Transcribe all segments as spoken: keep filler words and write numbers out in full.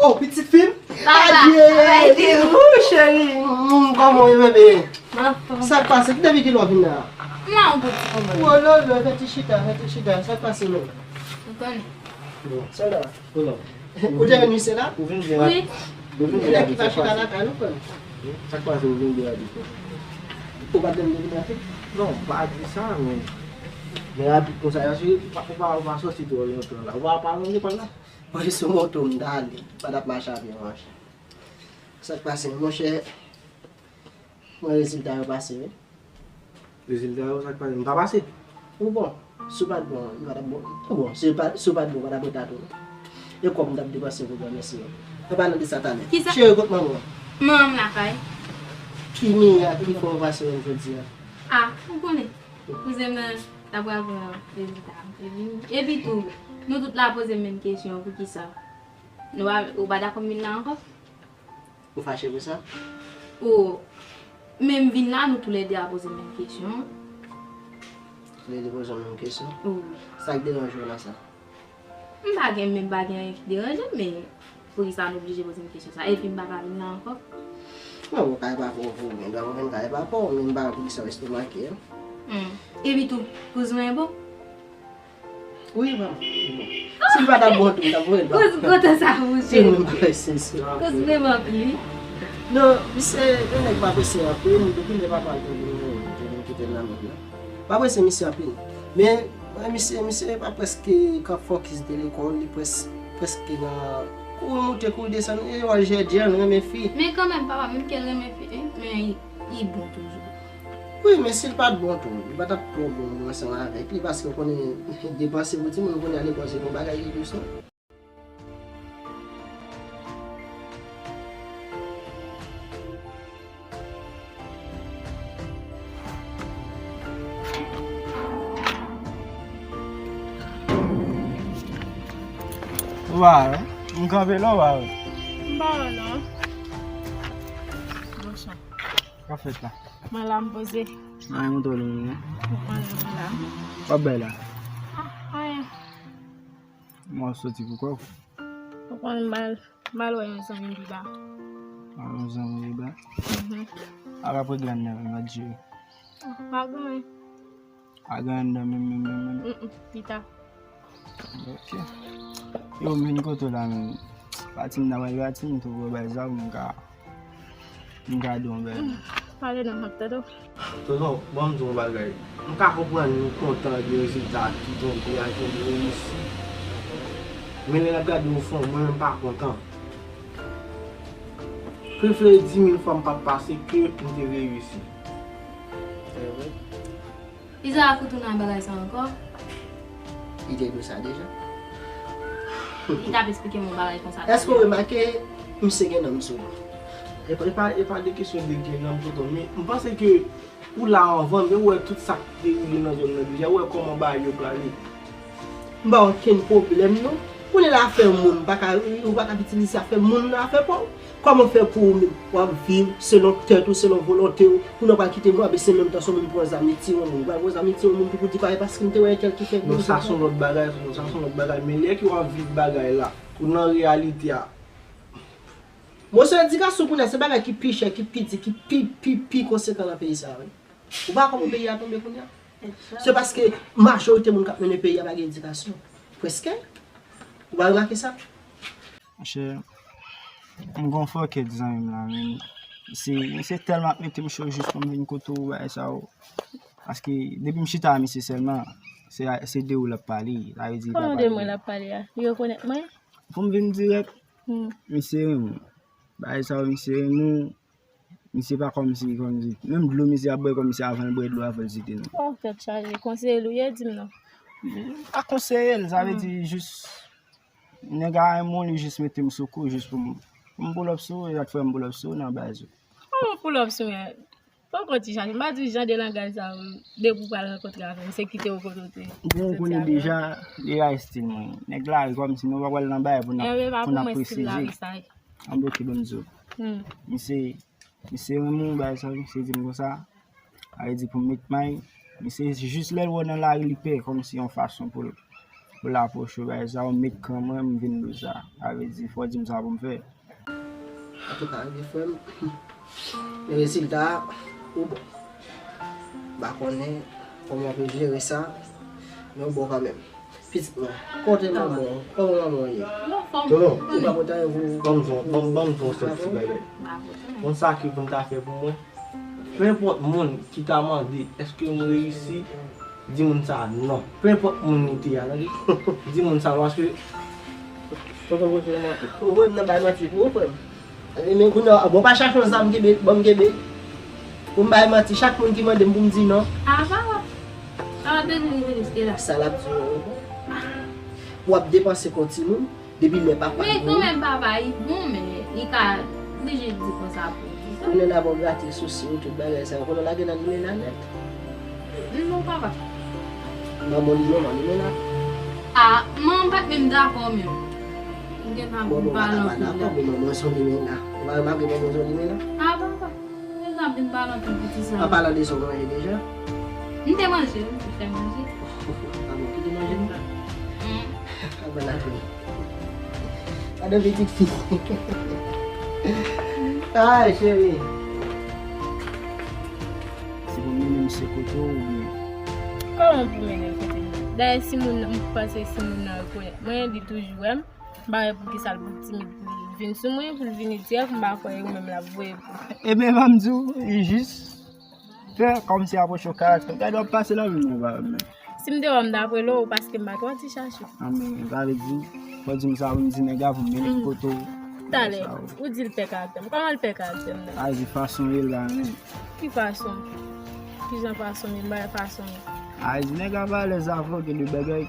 Oh, pitit fi m? Papa, adye, papa, ede ou. Wou, cheri. Mm, kòman w ye, bebe? Sa k pase? Depi kilè w vin la? M la yon ti moman. Wololo, fè ti chita, fè ti chita. Sa k pase menm? Ou konnen. Bon, sa la. Ou te vin misye la? Ou vin byen rapid. Wi. Ou vin byen rapid. Nèg ki pa chita lakay nou, frè m. Sa k pase, ou vin byen rapid? Ou pa t vin rapid? Non, m pa di sa, men, men rapid konsa, paske ou pa, ou pa, ou pa sòti twò lontan la. Ou pa, pa lonje pa la. Mwen sou moto m t ale, m pa t ap mache a pye, monchè. Sa k pase, monchè? Mwen rezilta yo pase, wi. Rezilta yo, sa k pase? M pa pase? Ou bon? Si w pa t bon, m pa t ap bon. Ou bon, si w pa, si w pa t bon, w pa t ap ret la tou. E kòb m t ap depanse pou granmesi yo. Ann pale de sa talè. Kisa? Cheri, kot manman w? Manman m lakay. Ki mirak ki fè w pase menm jodi a? A, ou konnen. Kouzen m nan t ap pral pran rezilta m te vini. Epi tou, nou tout la poze m menm kesyon, poukisa? Nou pa, ou pa dakò m vin la ankò? Ou fache pou sa? O, men m vin la, nou toulède a poze m menm kesyon. Toulède poze w menm kesyon? Wi. Sa k deranje w nan sa? M pa gen, men m pa gen anyen ki deranje m, men poukisa nou oblije poze m kesyon sa? Epi m pa ka vin la ankò? Non, ou kay pa pou ou, men dwa pou vin kay pa pou ou, men m pa wè poukisa w estomake, an. Hmm. Epi tou, kouzen w bon? Wi, bon, wi, bon. Si l pa t ap bon tou, m t ap voye l ba. Kòz kontan sa pou ou, cheri. Si nou pa fè sens. Kòz vrèman pli. Non, misye, yon nèg m apresye anpil, depi lè papa l te vin, te vin kite l nan mond lan. M apresye misye anpil. Men, men misye, misye pa prèske ka fokis de lekòl, li près-, prèske nan kouri moute, kouri desann, e wè jèdjè l renmen fi. Men kanmenm, papa, menm ke l renmen fi, men li, li bon toujou. Wi, men si l pa t bon tou, li pa t ap twò bon moun ansanm avèk li, paske w konnen depanse pou timoun, ou konnen lekòl se pa yon bagay ki dous non. Ou pa wè? M kanpe la, ou pa wè? M pa wè non. Bonswa. Sa k ap fèt la? Mwen la, m poze. Anyen konn twò lwen, non? Ou konnen mwen la. W ap bay la? Ah, anyen. Mwen soti pou kò w. Ou konnen m al, m al wè yon zanmi m pi ba. Ah, yon zanmi pi ba? Mhm. A p ap regle anndan menm, m ap jere. Ah, pa gen anyen. Pa gen anndan menm, menm, menm, menm? Mm, mm, pita. Ok. Yo, m vin kote w la menm. Pati m nan pral pati, m twouve w bay zam, m ka, m ka di w yon bagay. Pale non, m ap tande w. Tonton, ban m di w yon bagay. M ka konprann nou kontan de rezilta ki tonbe a, ke nou reyisi. Men lè n ap gade o fon, mwen menm m pa kontan. Prefere di mil fwa m pa t pase ke m te reyisi. Se vre. Izaak retounen a bagay sa ankò? Li te di w sa deja? Li t ap esplike m yon bagay konsa talè. Èske w remake misye gen nanm sou li? E pa, e pa, e pa de kesyon de gen nanm, tonton, men m panse ke ou la anvan m, e ou wè tout sa k dewoule nan zòn nan deja, ou wè kòman bagay yo prale. M pa okenn pwoblèm non. Kounye la afè moun, pa ka, ou pa ka itilize afè moun nan afè pa w. Kòman fè pou ou menm, w ap viv selon tèt ou, selon volonte w, kounye w pral kite moun, anben se menm tan se yon moun pran zam li tiye yon moun, ou pral pran zam li tiye yon moun pou, pou di pa e paske m te wè entèl ki fè. Non, sa se yon lòt bagay, tonton, sa se yon lòt bagay, men lè ke w ap viv bagay la, ou nan reyalite a. Bon, se edikasyon kounye a, se bagay ki pi chè, ki pi di, ki pi, pi, pi konsekan nan peyi sa a, wi. Ou pa wè kòman peyi a tonbe kounye a? Se paske majorite moun k ap mennen peyi a pa gen edikasyon. Prèske. Ou pa remake sa? Monchè, m gon fòkèt zanmi m la, men se, se tèlman ap mete m cho jis pou m vin kote w, bagay sa yo. Paske depi m chita a misye sèlman, se, se de ou l ap pale. Sa vle di li pa pale. Kòman de mwen l ap pale a? Li rekonèt mwen? Pou m vin dirèk, hmm, misye renmen w. Bagay sa yo, misye renmen w. Misye pa kòmsi, kòmsi. Menm dlo misye ap bwè kòmsi avan l bwè dlo avan l site non. Oh, tèt chaje. Konseye l ou ye, di m non. M pa konseye l, sa vle di jis, nèg a renmen w, li jis mete m sou kou, jis pou m, pou m pull up sou ou, e sa k fè m pull up sou ou nan baz ou. Kòman pull up sou mwen? Poko ti chanje. M pa di jan de langaj sa yo, depi w pral rankontre avè m, se kite w kote w te. Bon, ou konnen deja, deja estil mwen. Nèg lari kòmsi nou pa pral nan bagay pou n ap, pou n ap presize. Anben, ok, ban m di w. Hmm. Misye, misye renmen w, bagay sa, misye di m konsa. Sa vle di pou m met may, misye jis lè l wè w nan lari, li pè, kòmsi yon fason pou l, pou l apwoche w, bagay sa yo met kran mwen, m vin dou sa. Sa vle di, fò w di m sa pou m fè. Antouka, wi, frè m. Men rezilta a, ou bon. M pa konnen kòman w ap jere sa, men ou bon kanmenm. Pitit mwen, kote manman w? Kòman manman w ye? Tonton, ou pa kontan pou... Ban m di w, ban m, ban m di w yon sèl ti bagay. Konn sa ki pou n ta fè pou mwen? Penpòt moun ki ta mande, èske m reyisi? Di moun sa a non. Penpòt moun li te a, tande. Di moun sa a non, paske... Tonton Roger, manti. Ou voye m nan bay manti pou ou, frè m. E men kounye a, bon, pa chache yon zam kenbe, ban m kenbe. Pou m bay manti, chak moun ki mande m pou m di non. A, papa. Sa w ap di, vini, vini, se la. Sa l ap di, w ap depanse kon timoun. Depi lè papa... Men kanmenm papa, li bon, men li ka oblije di konsa pou li. Konnen la pou grate sousi ou tout bagay sa yo. Konnen lage nan limena nèt. Non, papa. Manman li, manman limena. A, manman pa t menm dakò menm. M gen tan pou m pale anpil la. Bon, bon, manman son limena. Ou pa remake manman son limena? A, papa. Mezanmi, vin pale anpil pou ti sa. An palan de sa, w manje deja? M te manje, m te fè manje. A bon, ki te manje m la? Mm. A bon, la tou. Gade pitit fi. Ay, cheri. Se pou mennen misye kote w oubyen? Kòman pou mennen l kote m? Dayè, si moun, m panse si moun nan rekonèt mwen, li toujou wè m. M pa wè poukisa l pou timid pou l vin sou mwen, pou l vini dirèk, m pa kwè e ou menm l ap voye pou. Ebyen, ban m di w, li jis fè kòmsi apwoche w karaktè. Gade w ap pase nan men mwen, pa menm. Si m te wè w, m t ap rele w, paske m pa twò ti chache. A, men, sa vle di, fò di m sa, pou m di nèg la, pou m mennen l kote w. Talè, ou di l pè karaktè m. Kòman l pè karaktè m nan? A, di fason l ye la, men. Ki fason? Kijan fason m ye? M pa wè fason m ye. A, di nèg la pa alèz avè w, gen de bagay.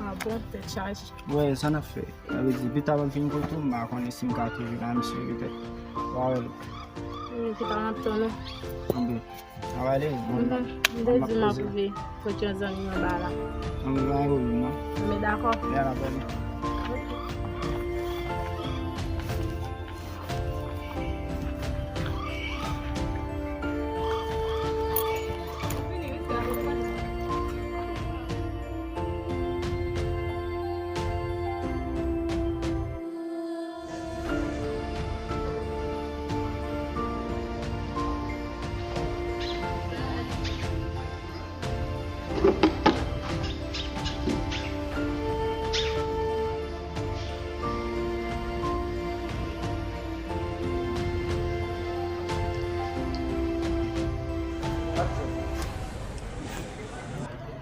A bon, tèt chaje. Wè, sa n ap fè. Sa vle di, pita m ap vin kote w, m pa konnen si m ka toujou la, misye, petèt. W a wè l. Wi, pita m ap tann ou. Anben, n ap ale, bon. Mhm. M te di m ap rive kot yon zanmi m anba la. Anben, pa gen pwoblèm, non. Anben, dakò. Ya, n ap ale.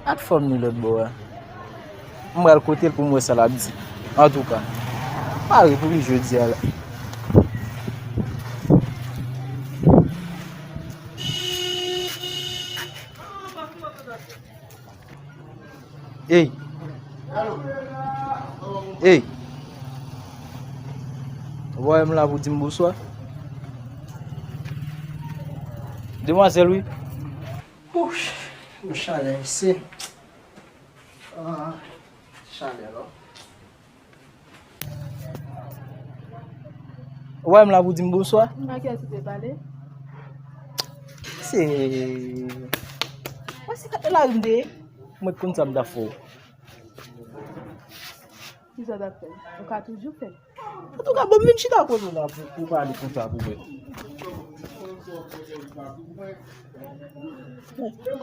Ak fòm li lòt bò a. M pral kote l pou m wè sa l ap di. Antouka, pare pou li jodi a la. Ey! Ey! Ou pa wè m la pou di m bonswa? Demwazèl, wi. Ouch! Yon chalè isi. Ah, chalè, non? Ou wè m la pou di m bonswa? A kiyès ou te pale? Se... Mwen se kat lari m te ye. Mwen t konn sa m t ap fè w. Kisa w t ap fè? Ou ka toujou fè. Antouka, bon, m vin chita kote w la pou, pou pale konsa pou mwen.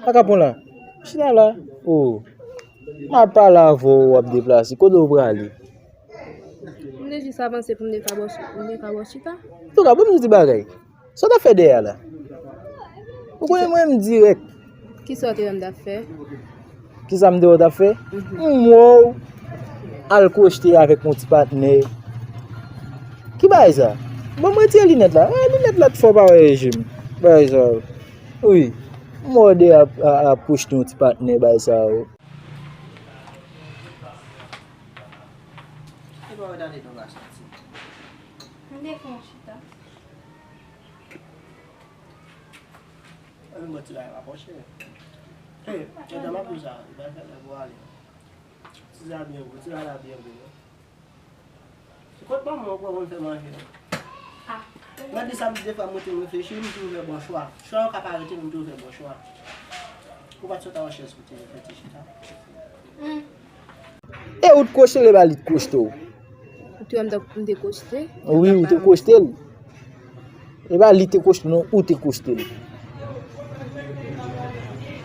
Pa ka pran la. Chita la. Oh. M ap pale avè w, w ap deplase. Kote w prale? M te jis avanse pou m te ka bò, pou m te ka bò chita. Antouka, bon, m di w ti bagay. Sa w t ap fè dèyè a la? Ou konnen mwen menm dirèk. Kisa w te wè m t ap fè? Kisa m te wè w t ap fè? Mhm. M wè w al kwochte avèk yon ti patnè. Ki bagay sa? Bon, m retire linèt la. Eh, linèt la t fò pa wè je m. Bagay sa yo. Wi. M wè w dèyè ap, ap, ap kwochte yon ti patnè, bagay sa yo. E pa wè dade nou ka soti. M te fè yon chita. Ann bò ti bagay la, monchè. Hey, madanm ap di sa, li pa fè lè pou ale. Ti sa byen gou, ti sa la byen gou, non. Se kot manman w pran pou l fè manje, non? Ah. Gade sa, m defwa m rete m reflechi, m toujou fè bon chwa. Chwa yo ka pa rete, m toujou fè bon chwa. Ou pa t sot a yon chèz pou te reflechi chita? Hmm. E ou t kwochte l, e pa li t kwochte w? Ou te wè m t ap, m te kwochte? Wi, ou te kwochte l. E pa li te kwochte l non, ou te kwochte l.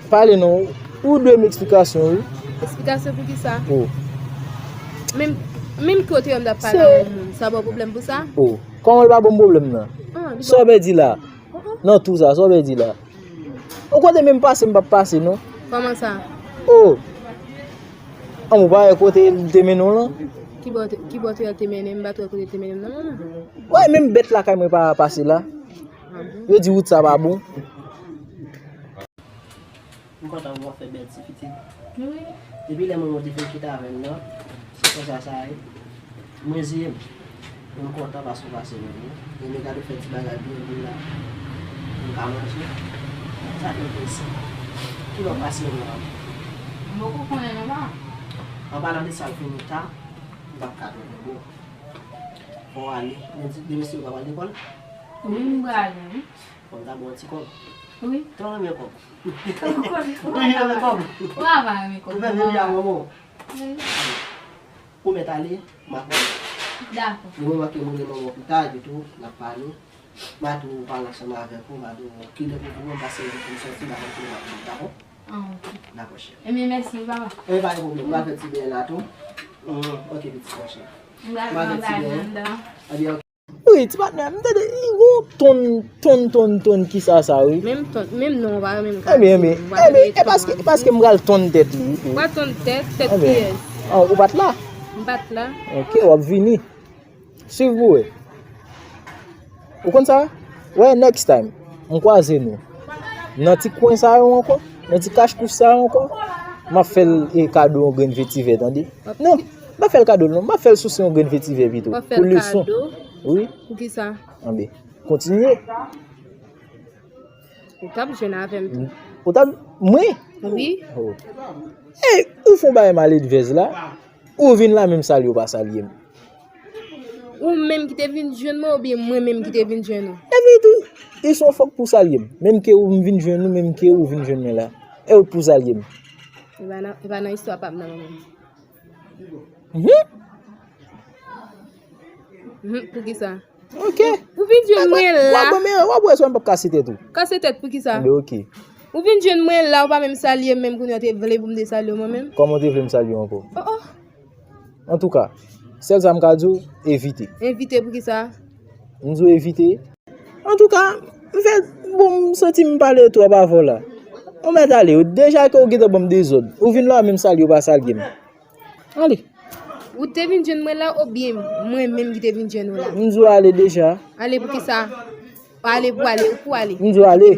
Pale non, ou dwe m eksplikasyon, wi. Eksplikasyon pou ki sa? Oh. Menm, menm ke w te wè m t ap pale a yon moun, sa ba w pwoblèm pou sa? Oh. Kòman l pa ban m pwoblèm nan? Ah, li ba w. Sa w pèdi la? Uh-uh. Nan tou sa, sa w pèdi la? Ou kote menm pase, m p ap pase, non. Kòman sa? Oh! An, ou pa wè kote l te mennen w lan? Ki bò te, ki bò te, te mennen m? M pa t wè kote l te mennen m nan, manman. Wè, menm bèt lakay mwen pa pase la. Ah bon? Yo di wout sa pa bon. M kontan pou w ap fè bèl ti pitit. Wi. Depi lè manman w te fin kite avè m nan, se konsa sa ye. M reziye m. Men m kontan paske w pase wè m wi. E men gade w fè ti bagay byen byen la. M ka manje. Sa fè m plezi. Kilè w pase wè m nan? M poko konnen non, pa. An palan de sa, l fini ta, m p ap ka twò bon. Fò w ale. Men di, demen si w pa pral lekòl? Wi, m prale, wi. Fò m ta ba w ti kòb. Wi. Tò renmen kòb. Ou konn, ou konn. Ou renmen kòb. Ou pa renmen kòb. Ou fè vini a manman w. Wi. Ou mèt ale, m ap wè. Dakò. Li mwen manke moutre manman w pita, epi tou, n ap pale. M a tou pale ansanm avèk ou, m a di w kilè pou vini, m pase pou m sòti, m a konn kilè m ap vini, dakò? Ah, ok. Dakò, cheri. Ebyen, mèsi, papa. E pa gen pwoblèm, m a fè ti bèy la tou. Mm, ok, pitit mwen, cheri. M a fè ti bèy. Ebyen, ok. Wi, ti patnè, m tande, li gon tonn, tonn, tonn, tonn, kisa sa, wi? Menm tonn, menm non, pa menm ka di, ebyen, e paske, e paske m pral tonn tèt li, wi. Ou pa tonn tèt, tèt kiyès? Ah, ou pa t la? M pa t la. Ok, w ap vini. Swiv pou wè. Ou konn sa? Wè, next time, m kwaze nou nan ti kwen sa yo ankò, nan ti kach kouch sa yo ankò, m ap fè l, e, kado yon grenn vetivè, tande? Non, m pa fè l kado l non, m ap fè l souse yon grenn vetivè pito. Pou leson. Wi. Poukisa? Anben, kontinye. Ou t ap jwenn avè m tou. Ou t ap, mwen? Wi. Oh. E, ou fè yon bagay maledvèz la, ou vin la menm salye ou pa salye m. Ou menm ki te vin jwenn mwen oubyen mwen menm ki te vin jwenn ou? Epi tou, e se yon fòk pou w salye m. Menm ke ou m vin jwenn ou, menm ke ou vin jwenn mwen la. E ou t pou salye m. E pa nan, e pa nan istwa pa m nan mwen menm. Mhm. Mhm, poukisa? Ok. Ou vin jwenn mwen la. W ap ban m erè, w ap wè si w pa kase tèt ou. Kase tèt poukisa? Ebyen, ok. Ou vin jwenn mwen la, ou pa menm salye m, menm kounye a w te vle pou m te salye w mwen menm? Kòman w te vle m salye w ankò? Oh, oh. Antouka, sèl sa m ka di w, evite. Evite poukisa? M di w evite. Antouka, m fè, bon, m santi m pale twòp avè w la. Ou mèt ale, deja ke w gentan ban m dezòd. Ou vin la, menm salye w pa salye m. Ale. Ou te vin jwenn mwen la oubyen mwen menm ki te vin jwenn ou la? M di w ale deja. Ale poukisa? Ale pou ale, ou pou ale. M di w ale.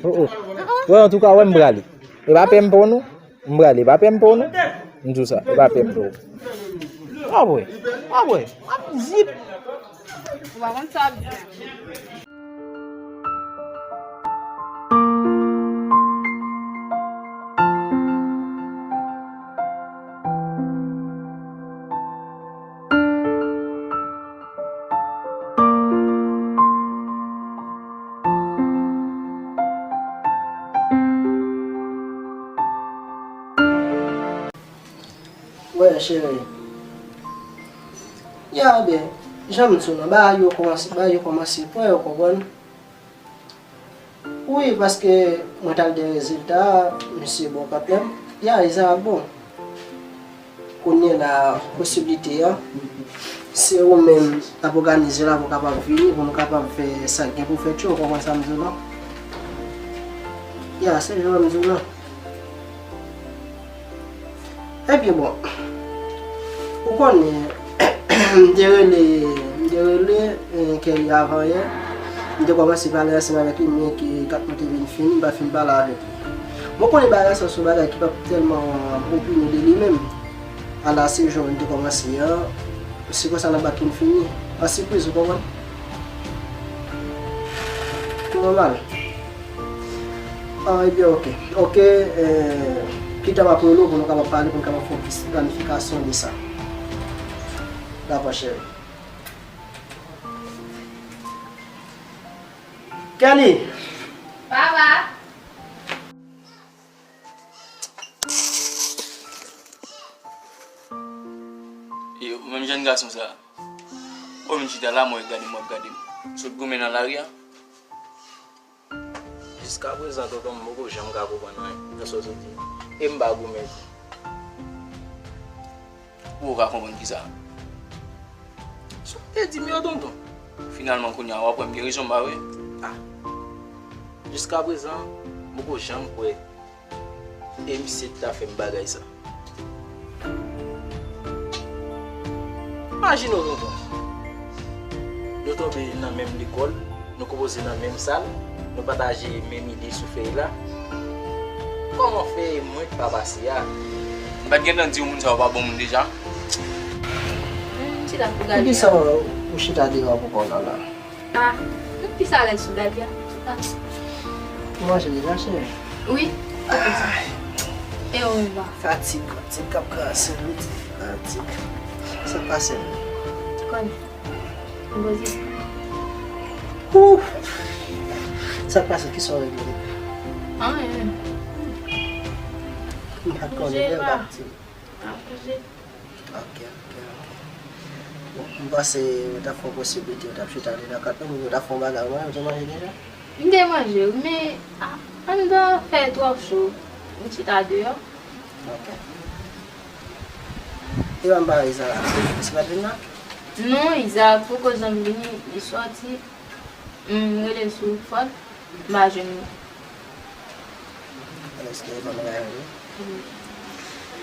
Oh, oh. Wè, antouka, wè m prale. E pa pè m pran w non. M prale, pa pè m pran w non. M di w sa, e pa pè m pran w. W ap wè, w ap wè, w ap zip. Ou pa konn sa w ap di. Wè, cheri. Ya, ben, jan m di w nan, bagay yo kòmanse, bagay yo kòmanse prè, ou konprann? Wi, paske mwen t al gen rezilta, misye bon kanmenm. Ya, Izarak bon. Kounye a la, posiblite a, se ou menm k ap òganize la pou w kapab vini, pou nou kapab fè sa k gen pou fèt yo, ou konprann sa m di w lan? Ya, se jan m di w lan. Ebyen, bon, ou konnen, m te rele, m te rele, eh, Kelly avan yè. M te kòmanse pale ansanm avèk li, men ke kat mwen te vin fini, m pa fin pale avèk li. Bon, konnen bagay sa se yon bagay ki p ap tèlman opine de li menm. Ala se jan m te kòmanse an, se konsa n ap bat pou n fini. An sipriz, ou konprann? Tou nòmal. Ah, ebyen, ok. Ok, eh, pita m ap rele w pou nou kapab pale, pou nou kapab fè yon ti planifikasyon de sa. Dakò, cheri. Kelly! Papa! E ou menm jèn gason sa, ou vin chita la, mwen gade m, w ap gade m. Sot goumen nan lari a. Jiskaprezan, tonton, m poko janm ka konprann anyen nan sa w sot di. E m pa goumen tou. Ou ka konprann kisa? Sa w te di m yo, tonton. Finalman, kounye a, w ap wè m gen rezon, m pa vre? Ah. Jiskaprezan, m poko janm kwè e misye t ta fè m bagay sa. Imajine w, tonton. Nou tonbe nan menm lekòl, nou konpoze nan menm sal, nou pataje menm ide sou fèy la. Kòman fè mwen k pa pase a? M pa t gentan di w moun sa yo pa bon moun deja? Hmm, m chita pou gade. Poukisa ou chita deyò pou kò w la la? Ah, m plis alèz sou gade a. Ah. Ou manje deja, cheri? Wi. Ah. E ou menm? Fatig, fatig k ap kraze m, wi. Fatig. Sa k pase m? Konnen. M poze. Ouh! Sa k pase, kisa w regle? Anyen. M pa t konnen, men w pa t di m. Ap bouje. Ok, ok, ok. Bon, m panse yo t ap fè yon posiblite, yo t ap chita li nan kat la, yo t ap fè yon bagay, ou manje, ou te manje deja? M te manje, wi, men a, anndan fè twòp cho, m chita deyò. Ok. E ban m pale Iza la, se, se pa vin la? Non, Iza poko janm vini, li sòti. M rele sou fòn, m pa jwenn li. Èske li konn rayon li? Wi.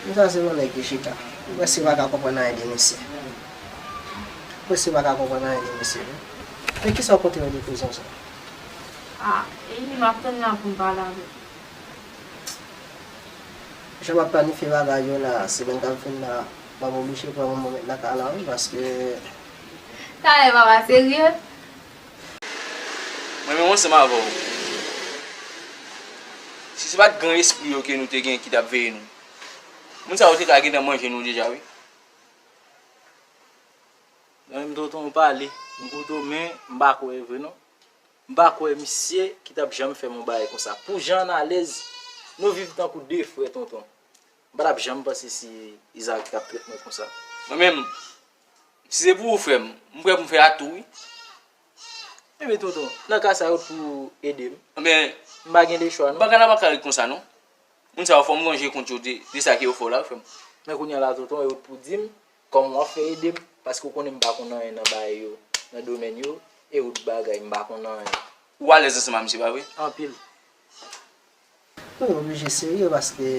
Men sa se yon nèg ki chita. Ou prèske pa ka konprann anyen de misye. Ou prèske pa ka konprann anyen de misye, wi. Men kisa w konte yo de kouzon sa? Ah, e li m ap tann la pou m pale avè l. Jan m ap planifye bagay yo la, semèn k ap vin la, m ap oblije pran yon moman lakay la, wi, paske. Talè papa serye. Mwen menm ansanm avè w. Si se pa t gran espri yo ke nou te gen ki t ap veye nou, moun sa yo te ka gentan manje nou deja, wi. Zanmi m, tonton, ou pale, m koute w, men m pa kwè vre non. M pa kwè misye ki t ap janm fè m yon bagay konsa. Pou jan n alèz, nou viv tankou de frè, tonton. M pa t ap janm panse si Izaak t ap trèt mwen konsa. Mwen menm, si se pou ou, frè m, m prè pou m fè a tou, wi. Ebyen, tonton, nan ka sa, yo t pou ede m. Ebyen, m pa gen lechwa, non. Bagay la pa ka ret konsa, non. Moun sa yo, fò m ranje kont yo de, de sa ke yo fè w la, wi, frè m. Men kounye a la, tonton, yo t pou di m kòman w ap fè ede m, paske w konnen m pa konn anyen nan bagay yo, nan domèn yo, e ou t bagay, m pa konn anyen. Ou alèz ansanm a misye, pa vre? Anpil. Wi, oblije serye paske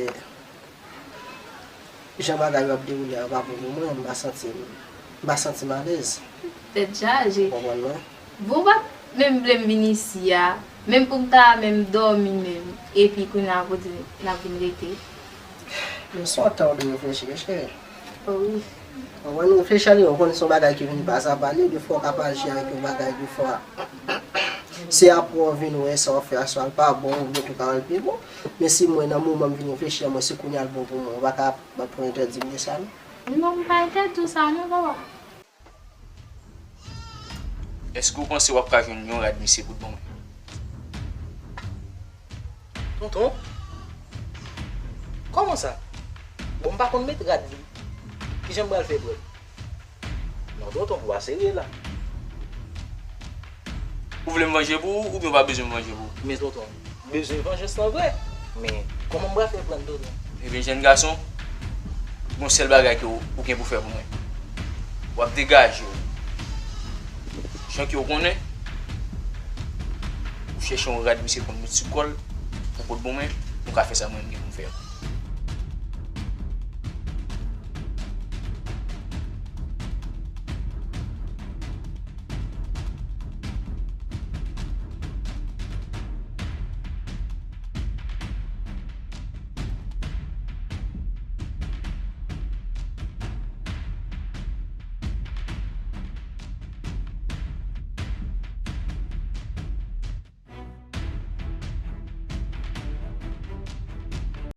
jan bagay yo ap dewoule a pa bon pou mwen, m pa santi m, m pa santi m alèz. Tèt chaje. Ou konprann mwen? Bon, ou pa t menm vle m vin isi a, menm pou m ta menm dòmi menm, epi kounye a kote n ap vin rete. Men se yon tan w dwe reflechi, cheri. O wi. Ou konprann, reflechi a li, ou konnen se yon bagay ki vini pa sa pa li, defwa w ka pral jwe avèk yon bagay, defwa se apre w vin wè sa w fè a, swa l pa bon, oubyen tou ka wè l pi bon. Men si mwen, nan moman m vin reflechi a, mwen, se kounye a l bon pou mwen, ou pa ka ap pran entèdi m de sa, non. Non, m pa entèdi w sa, non, papa. Èske w panse w ap ka jwenn yon rad misye pou t ban mwen? Tonton? Kòman sa? Bon, m pa konn met rad li. Kijan m pral fè pran l? Non, tonton, ou pa serye la. Ou vle m vanje pou ou, oubyen w pa bezwen m vanje pou ou? Men tonton, m bezwen vanjans lan vre. Men, kòman m pral fè pran l, tonton? Ebyen, jèn gason, gon sèl bagay ke w, ou gen pou fè pou mwen. W ap degaje w. Jan ke w konnen, ou chèche yon rad misye konn met sou kò l, pou pot bon mwen, ou ka fè sa mwen m gen pou m fè a.